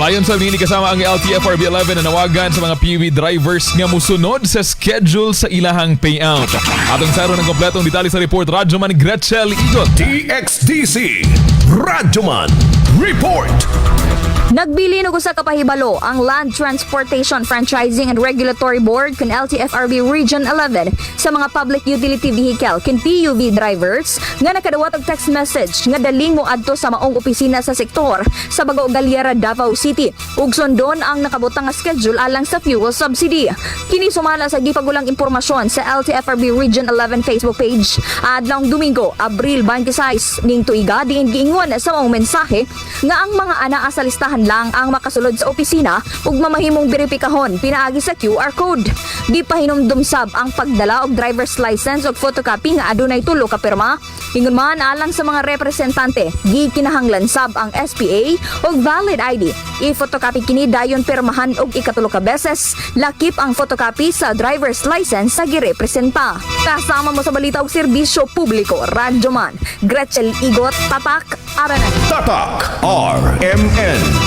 Palayon sa nini kasama ang LTFRB 11 na nawagan sa mga PUV drivers nga musunod sa schedule sa ilahang payout. Atong saron ang kompletong detalye sa report, Radyoman Gretchel Igot. DXDC Radyoman Report. Nagbilin og usa ka pahibalo ang Land Transportation Franchising and Regulatory Board kun LTFRB Region 11 sa mga public utility vehicle kin PUV drivers nga nakadawat og text message nga daling mo adto sa maong opisina sa sektor sa Bago Galiera, Davao City ug sundon ang nakabutang nga schedule alang sa fuel subsidy. Kini sumala sa gipagulang impormasyon sa LTFRB Region 11 Facebook page adlawng Domingo, Abril 26 ning tuiga, diin giingon sa maong mensahe nga ang mga anaa sa listahan lang ang makasulod sa opisina ug mamahimong beripikahon pinaagi sa QR code. Gipahinumdum sab ang pagdala og driver's license ug photocopy nga adunay tulo ka pirma. Ingon man alang sa mga representante, gikinahanglan sab ang SPA ug valid ID. I-photocopy kini dayon pirmahan og ikatulo ka beses, lakip ang photocopy sa driver's license sa girepresenta. Kasama mo sa balita og serbisyo publiko, Radyoman Gretchel Igot, Tatak, RMN. Tatak RMN.